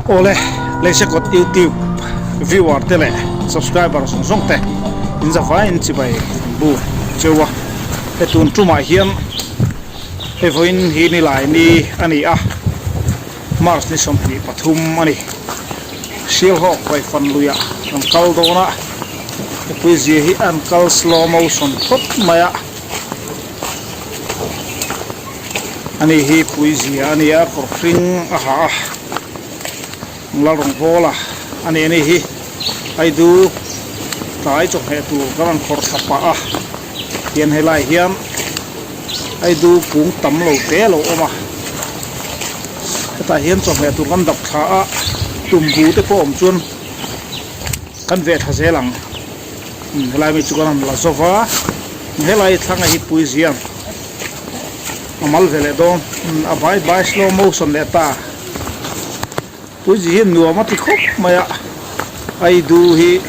Awle, Leisekawt YouTube viewer te leh subscriber zawng zawng te in zavaiin chibai an bu cheu a. He tun tumah hian hei vawiin hi nilai ni a ni a, March ni 23 a ni. Sialhawk Vaifan luiah kan kal dawn a, mipui zia hi an kal slow motion khawp mai a. Ani hi puizia a ni a, kawr hring a ha a, Lalrawngbawla a ni ani hi Aidu tlai chawhmeh tur ka rawn khawrh thla pah a, tian helai hian Aidu kung tam lo te a lo awm a, hetah hian chawhmeh tur kan dap thla a, tumbu te pawh awm chuan kan veh thla zel ang. Helai mi chu kan han la zo va, helai thlanga hi puiziang a mal ve leh dawn, a bai bai slow motion leh ta. Puizi hi nuam a ti khawp mai a, Aidu hi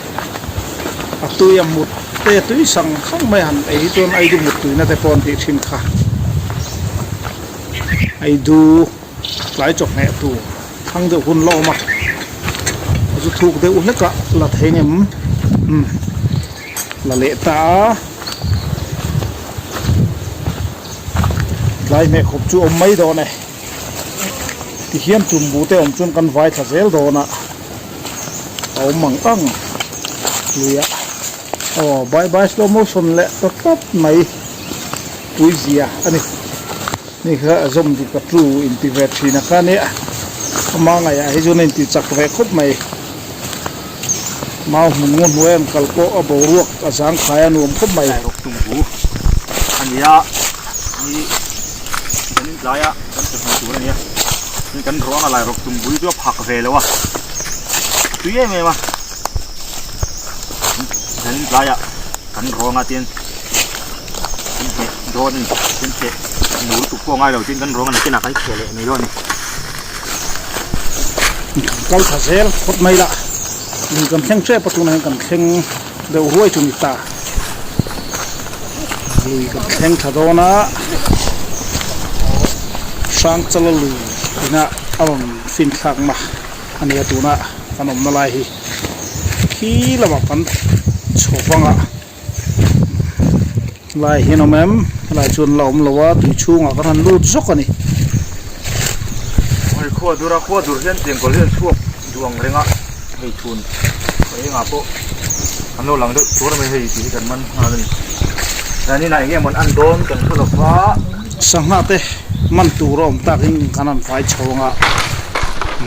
a tui a mut te a tui sang sang mai han ei hi chuan Aidu mut tuina te pawh an tih thin kha. Aidu tlai chawhmeh tur. Thlang deuh hun la awm a, a zu thuk deuh hlek a la thei ngem umm la leh ta a, tlai hmeh khawp chu awm mai dawn e, tihian tumbu te awm chuan kan vai thla zel dawn a, a awm ang ang lui a, aw bye bye slow motion leh ta tlat mai puizia a ni. Ni kha a zawm dik a tu inti ve thin a kha nia ama ngaihah hi chuan a inti chak ve khawp mai mau hmun ngaw hnuai an kal pawh a boruak a zang khai a nuam khawp mai. Rawk tum bu a nia ni kan in tlai a kan pe hmuh tur a nia tin kan ruang a lai rawk tum bui chu a phak ve lo a a tui em em a kan in tlai ah kan ruang a tin kan hmeh dawn a ni tin theh nu lutuk pawh a ngai lo tin kan ruang a ni kinah kan kheh leh mai dawn a ni. Kan kal tha zel phawt mai la lui kan thleng tep a tunah hian kan thleng deuh ruai chu ni ta lui kan thleng tha dawn a Hrangchala lui ina a rawn fin thlak na a nia tuna kan awmna lai hi khi lamah kan chho vang a. Lai hian awm em helai chuan la awm lo a tui chhungah kan han lut zawk a ni. Hei khua dur a khua dur hian chengkawl hi an chhuak duh ang reng a hei chhun engah pawh an lo lang deuh tur mai hei tih hi kan man nghal a ni. Zanin ah eng nge mawn an dawn kan hre lo va. Sangha te man tur a awm takin kan han vai chho ang a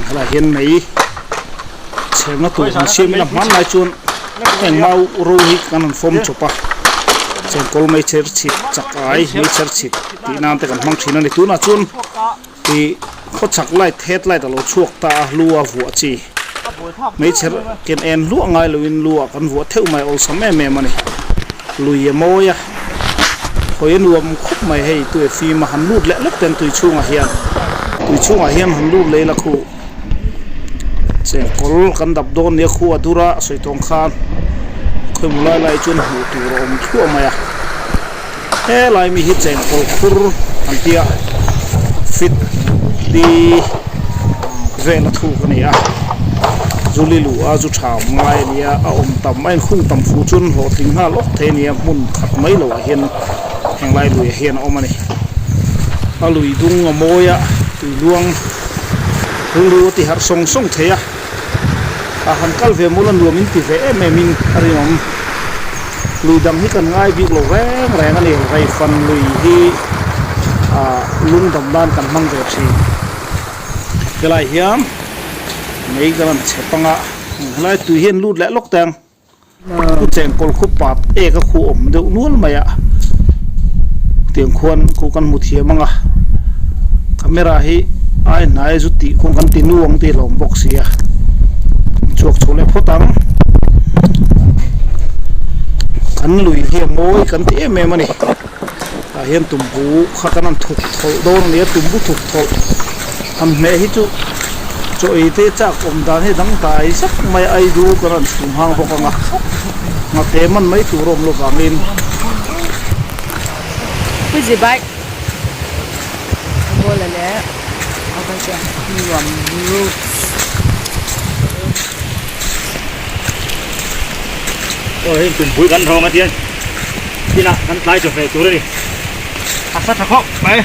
helai hian mei chhemna tur han siam ila hmanlai chuan heng mau ro hi kan han fawm chawp a chengkawl meichher chhit chak ai meichher chhit tih nan te kan hmang thin a ni tunah chuan ih khawchhak light head light a lo chhuak ta a lu a vuah chi meichher ken en hluah ngai loin lu ah kan vuah theuh mai awlsam em em a ni lui a mawi a hawi a nuam khawp mai hei tui a fim a han lut leh lek ten tui chhungah hian tui chhungah hian han lut leh ila khuh. Chengkawl kan dap dawn nia khu a dur a sawi tawng khan khawimaw lai lai chuan hmuh tur a awm thluah mai a helai mi hi chengkawl khur an tia fit li vel a thuk a ni a zu li luh a zu tha awm ngai a nia a awm tam a inkhung tam fu chuan hlawhtling nghal awk thei a nia hmun khat mai loh ah hian henglai lui ah hian a awm a ni a lui dung a mawi a tui luang. Rilru a ti harh sawng sawng thei a, a han kal ve mawlh a nuam in ti ve em em in a rinawm. Lui dang hi kan ngai bik lo reng reng a ni, Raifan lui hi ah lung dam nan kan hmang ve thin. Helai hian mei kan rawn chhe pang a, helai tui hi an lut leh lawk teng. Khu chengkawl khu pat ek a khu awm deuh nual mai a tiang khuan khu kan hmu thiam ang a camera hi ai hnai zu tih khuan kan ti nu ang tih hlawm bawk si a chhuak chho leh phawt ang kan lui hi a mawi kan ti em em a ni tah hian tumbu kha kan han thuk thawlh dawn a ni a tumbu thuk thawlh han hmeh hi chu. Chaw ei te chak awm dan hi dang dai zak mai a aidu kan rawn chhum hang bawk ang a nghate man mai tur a awm lo vangin. Puzi bike bola leh a va ziah nuam roots. Aw hei tumpui kan rawng a tian inah kan tlai chaw hmeh tur a ni a sa tha khawp mai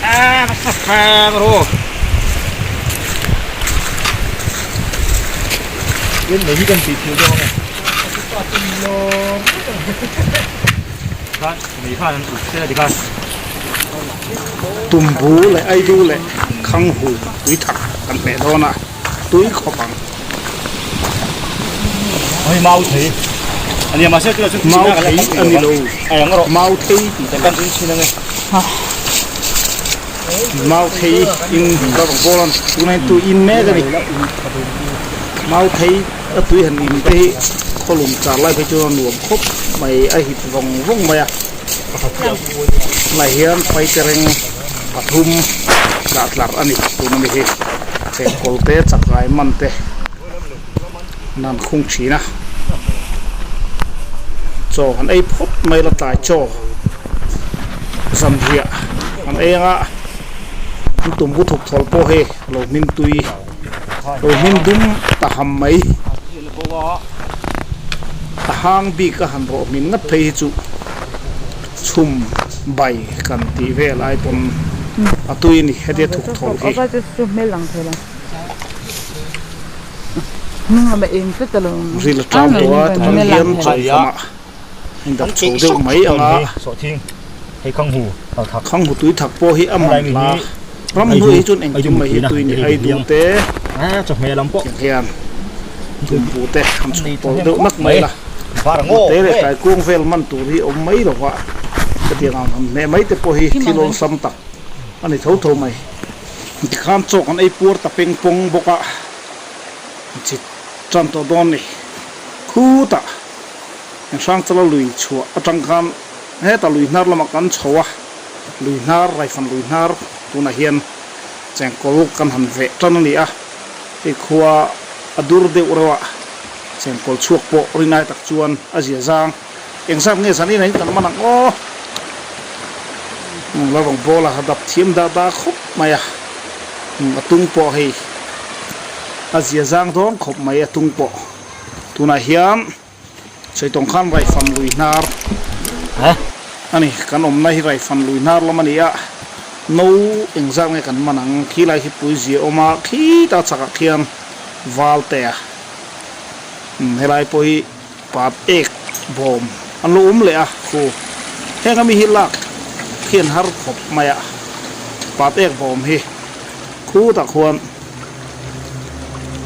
a sa fang rawh tin mai hi kan tih thil dawn a khan mei khan an uk se a ti khan. Tumbu leh Aidu leh Khanghu tui thak kan hmeh dawn a, tui khawp ang. Mau thei Mau thei a ni lo, mau thei tih te Mau thei in ka rawn bawl a ni, tunah hian tui in mek a ni. Mau thei a tui han in te hi khawlum char lai phei chuan a nuam khawp mai, a hit vawng vawng mai a. Tunah hian paitereng pathum dah tlar a ni tun a ni hi chengkawl te chakai man te an han khung thin a chaw han ei phawt mai la tlai chaw zanriah an ei anga an tumbu thuk thawl pawh hei lo hmin tui lo hmin dum ta ham mai. A hang bik a han rawh hmin ngat phei hi chu chhum bai kan tih vel ai pawn a tui a ni hetia thuk thawl hi. Ril a ṭam tawh a tichuan hian chawlhkhamah a indap chho deuh mai ang a. Khanghu tui thak pawh hi a man hla ram hnuai hi chuan engkim mai hi tui ni ai duh te tiang hian tumbu te han chhuk pawlh deuh nak mai la te leh taikuang vel man tur hi awm mai lo va hetiang ang han hmeh mai te pawh hi thil awlsam tak a ni tho tho mai tikhan chaw kan ei puar ta peng pawng bawk a chit tan tawh dawn ni khutah Hrangchala lui chhuah atang khan Heta lui hnar lamah kan chho a, lui hnar, raifan lui hnar tunah hian chengkawl kan han veh tan a ni a, hei khua a dur deuh reuh a, chengkawl chhuak pawh rinai tak chuan a zia zang. Engzat nge zan inah hian kan man ang aw? La rawn bawl a, a dap thiam dah dah khawp mai a, a tung pawh hei a zia zang dawn khawp mai a tung pawh tunah hian. Saitawng khan Raifan lui hnar a ni. Kan awmna hi Raifan lui hnar lam a ni a, no engzat nge kan man ang? Khi lai khi puizia a awm a, khita chakah khian Valte a helai pawh hi pat ek bawm an lo awm leh a khu heng ami hi lak khi an har khawp mai a, pat ek bawm hi khutah khuan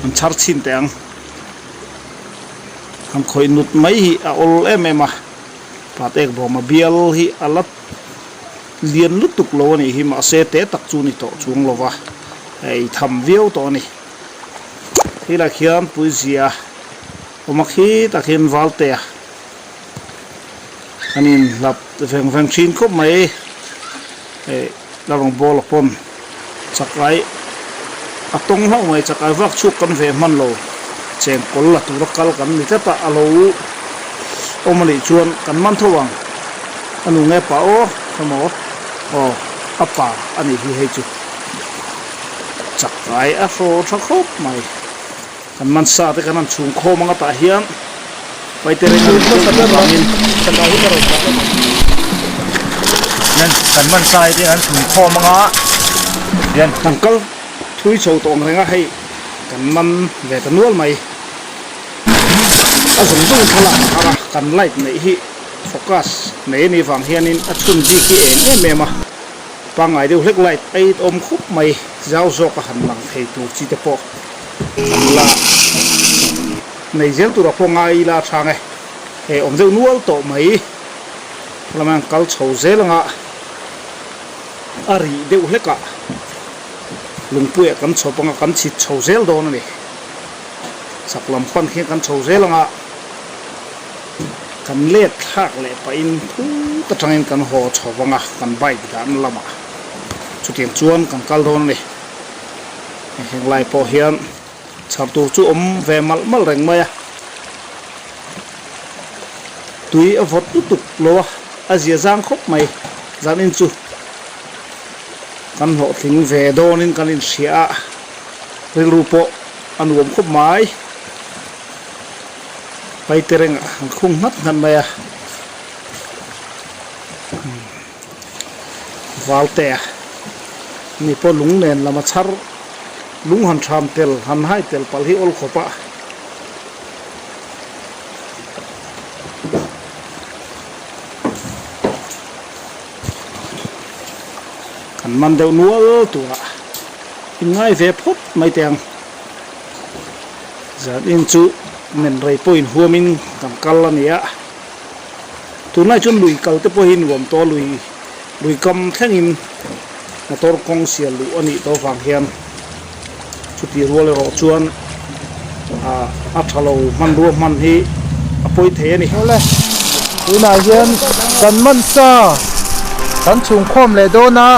an chhar chhin teh ang. Han khawih nut mai hi a awl em em a, patek bawma bial hi a la lian lutuk lo a nih hi mahse te tak chu ni tawh chuang lo va, ei tham viau tawh a ni. Thilah khian puizia awm a khi tak hian Valtea an inhlap veng veng thin khawp mai, hei la rawn bawl a pawn chakai a tawng hlauh mai chakai vak chhuak kan ve hman lo chengkawl la tura kal kan ni tlat a a lo awm a nih chuan kan man tho ang a nu nge pa aw emaw aw a pa a nih hi hei chu chakai a hraw tha khawp mai. Kan man sa te kan han chhung khawm anga tah hian paite reng a rin deuh tawh avangin Hian kan man sa hi te an chhung khawm anga hian kan kal thui chho tawh ang reng a hei kan man ve ta nual mai a zawng zawng thlalak a har a kan light neih hi focus nei a nih vang hianin a chhun bik hi eng em em a pangngai deuh hlek light a it awm khup mai zau zawk a han lang thei tur chi te pawh. Kan la nei zel tur a pawh ngai ila a chhang e. Hei awm deuh nual tawh mai. Helama hian kal chho zel anga a rih deuh hlek a lungpuiah kan chhawp anga kan chhit chho zel dawn a ni. Chak lam pan khian kan chho zel anga kan let thlak leh pahin thut atangin kan haw chho anga kan bike dahna lamah chutiang chuan kan kal dawn a ni. Heng lai pawh hian chhar tur chu awm ve malh malh reng mai a, tui a vawt lutuk lo a, a zia zang khawp mai zanin chu kan hlawhtling ve dawnin kan inhria a, rilru pawh a nuam khawp mai. Paiterengah an khung nghat nghat mai a, Valtea ni pawh lung nen lama chhar lung han tham tel han hai tel palh hi awl khawp a. Kan man deuh nual turah inngai ve phawt mai teh ang. Zan in chu men rei pawhin huamin kan kal a ni a, tunlai chuan lui kal te pawh hi nuam tawh a, lui lui kam thlengin motor kawng sial luh a nih tawh avang hian chutih rual erawh chuan ah a tha lo hmanrua hman hi a pawi thei a ni. Awle, tunah hian kan man sa kan chhungkhawm leh dawn a.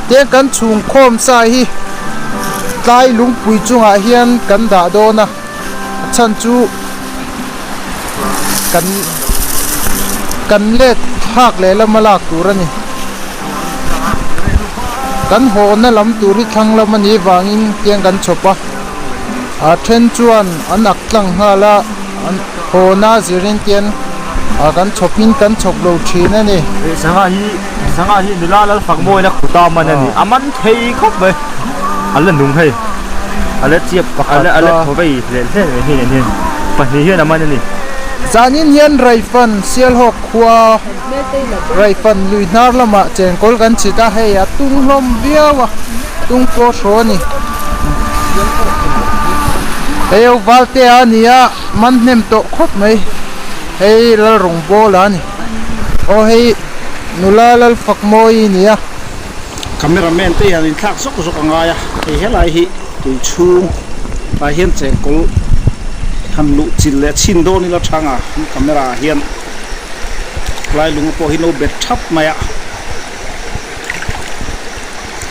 Tiang kan chhung khawm sa hi tlai lungpui chungah hian kan dah dawn a, a chhan chu kan kan let thlak leh lama lak tur a ni. Kan hawhna lam tur hi thlang lam a nih vangin tiang kan chhawp a, a then chuan an ak tlang nghal a, an hawhna zirin tian ah kan chhawpin kan chhawp lo thin a ni. Sangha hi Sangha hi nula lal fak mawina khuta man a ni. A man thei khawp mai. A la nung hei. A la chiap a la a la thaw vei hle hle mai hei nen hian. Pahnih hian a man a ni. Zanin hian Raifan Sialhawk khua Raifan lui hnar lamah chenkawl kan chhit a, hei a tung hlawm viau a, tung pawh hraw a ni. Hei ho Valtea a ni a, man hnem tawh khawp mai. Hei Lalrawngbawla a ni. Aw hei. Nula Lalfakmawi i ni a. Camera man te hian inthlak zawk zawk a ngai a, hei helai hi tui chhung ah hian chengkawl han luh chilh leh chhin dawn ila thang a, an camera ah hian lai lung pawh hi no bet thap mai a,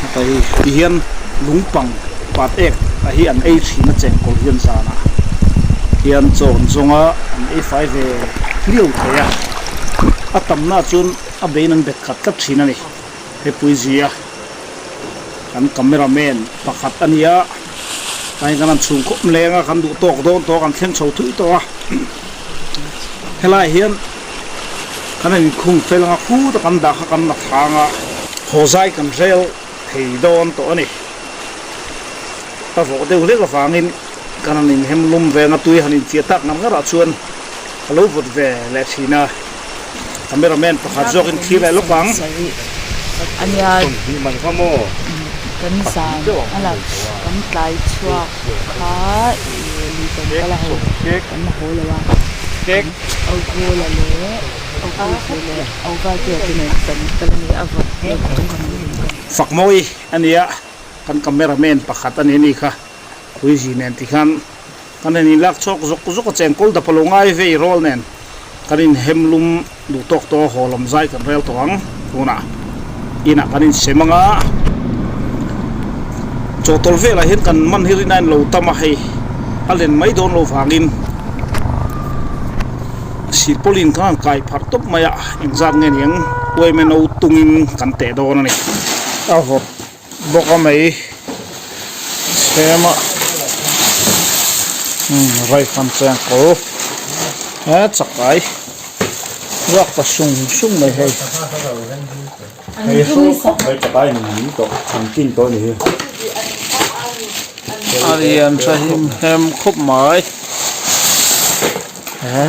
heta hi ti hian lung pang pat ek a hi an ei thin a chengkawl hian zanah hian chaw an zawng a an ei fai ve hliau thei a. A tamna chuan a bein an bet khat tlat thin a ni. He puizia kan camera man pakhat a nia tlai kan han chhung khawp leng a kan duh tawk dawn tawh a kan thleng chho thui tawh a helaiah hian kan han inkhung fel anga khut a kan dah kha kan la thang a haw zai kan rel thei dawn tawh a ni. A vawh deuh hlek avangin kan han inhem lum ve anga tui han inchiah tak ngar ngarah chuan. A lo vawt ve leh thin a, camera man pakhat zawkin thlir leh lawk ang. Kan zan a la kan tlai chhuak kha ih lui kan kal a ho kan haw lo a Augola leh Aupuite leh Auvatea te nen kan kal a ni a vawt leh chung kan Fakmawi a nia kan camera man pakhat a ni a ni kha Puizi nen tikhan. Kan in inlak chhawk zawk zawk a chengkawl dap a lo ngai vei rawl nen kan in hem lum duh tawk tawh a haw lam zai kan rel tawh ang tunah inah kan in sem anga chawhtawlh velah hian kan man hi rin a in lo tam a hei a len mai dawn loh vangin silpawlin khan an kai pharh tawp mai a engzat nge niang uaime no tungin kan teh dawn a ni a vawt. Bawk a mai chhem a umm raifan chengkawl he chakai ruak ta sung sung mai hei. A lian tha him hem khawp mai he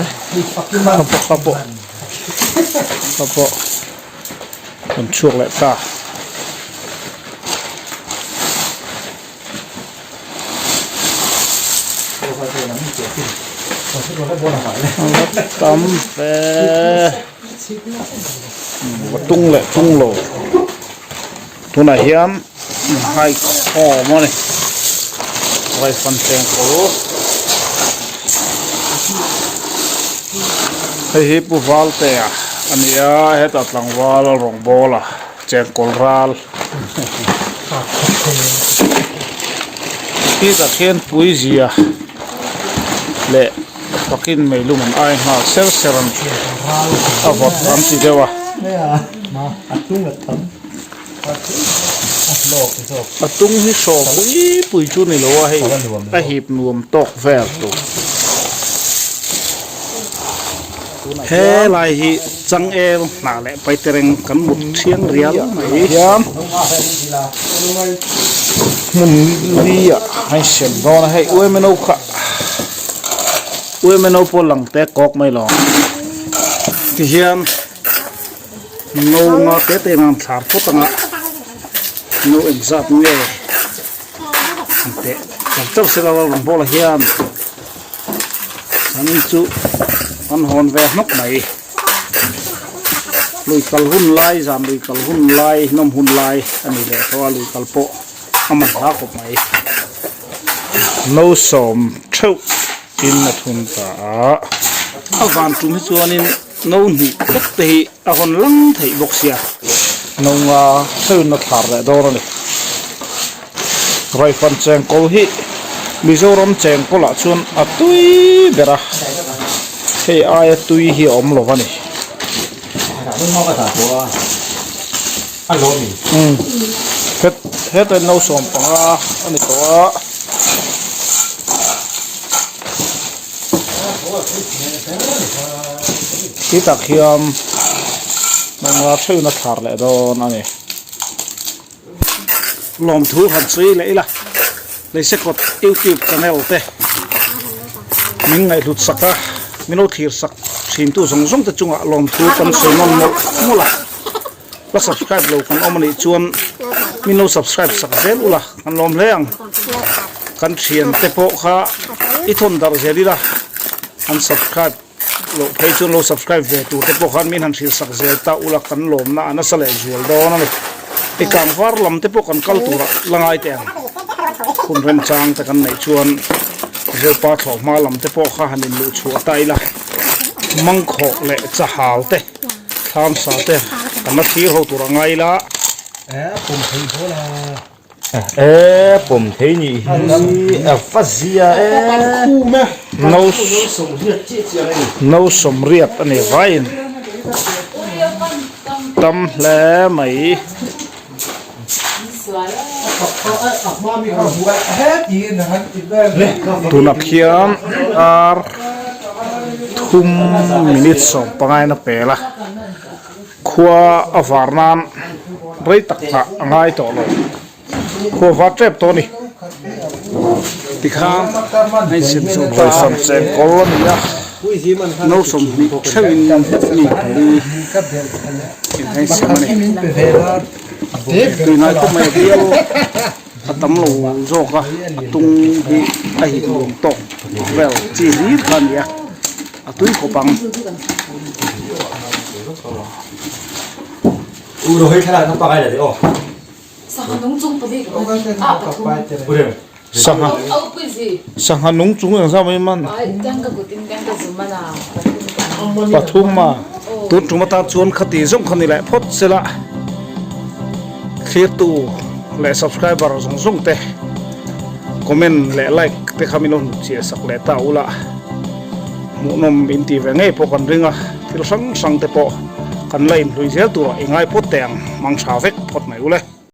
kha pawh kha pawh. Kan chhuak leh ta. Tam ve va tung leh tung lo tunah hian hai khawm a ni vaifan chengkawl hei hi Pu Valtea a ni a hetah tlangval rawngbawl a chengkawl ral titah khian puizia leh fakin meilum an ai nghal ser ser a ni a vawt an ti deuh a. A tung hi hraw pui pui chu ni lo a hei a hip nuam tawk vel tur. He lai hi changel hnah leh paitereng kan mut thiang rial mai hian hmun li ah a insiam dawn a hei UMNO kha UMNO pawh lang te kawk mai lo tihian no nga te te in an thlar phawt anga no engzat nge an teh char char sela rawng bawlah hian. An chu an hawn ve hnawk mai. Lui kal hun lai zan lui kal hun lai nawm hun lai a ni leh tawh a lui kal pawh a man hla khawp mai. No sawm theuh in a thun ta a. A van tum hi chuanin no hnih vek te hi a hawn lang theih bawk sia. No nga theuh in a thlar leh dawn a ni. Raifan chengkawl hi Mizoram chengkawlah chuan a tui ber a, hei aia tui hi a awm lo a ni. Heta no 15 a ni tawh a. Ti tak hian nawngla theuhin a thlar leh dawn a ni. Lawmthu han sawi leh ila Leisekawt YouTube channel te min ngaihhlut sak a, min lo thlir sak thintu zawng zawng te chungah lawmthu kan sawi nawn mawlh mawlh a, la subscribe lo kan awm anih chuan min lo subscribe sak zel ula kan lawm hle ang, kan thian te pawh kha i thawn darh zel ila an subscribe. Loh phei chuan lo subscribe ve tur te pawh khan min han hrilh sak zel ta ula kan lawmna a nasa leh zual dawn a ni. I kang var lam te pawh kan kal turah la ngai teh ang. Hun remchang te kan neih chuan Zopa thlawh hma lam te pawh kha han inluh chhuah ta ila mangkhawh leh chahal te thlam sa te kan la thlir ho tur a ngai ila. E pawm thei nih hi a va zia e. No no sawmriat a ni vaiin tam hle mai. Tunah khian ar thum minute 15 in a pel a. Khua a var nan rei tak nghah a ngai tawh lo. Khua var tep tawh a ni. Tikhan a insiam zawh ta a. Vawihsam chengkawl a ni a, no 20 theuhin mi pali in a insiam a ni. Tui ngai khawp mai a bial a tam lo zawk a, a tung hi a hit nuam tawk vel chi hlir kha a ni a. A tui khawp ang. Sangha sangha nung chung eng zam mai man pathum a tun tum atan chuan khati zawng kha ni leh phawt sela thlirtu leh subscriber zawng zawng te comment leh like te kha min lo hnut chiah sak leh ta ula. Hmuhnawm in tih ve ngei pawh kan ring a, thil hrang hrang te pawh kan la inhlui zel turah i ngai phawt teh ang, mang tha vek phawt mai ule.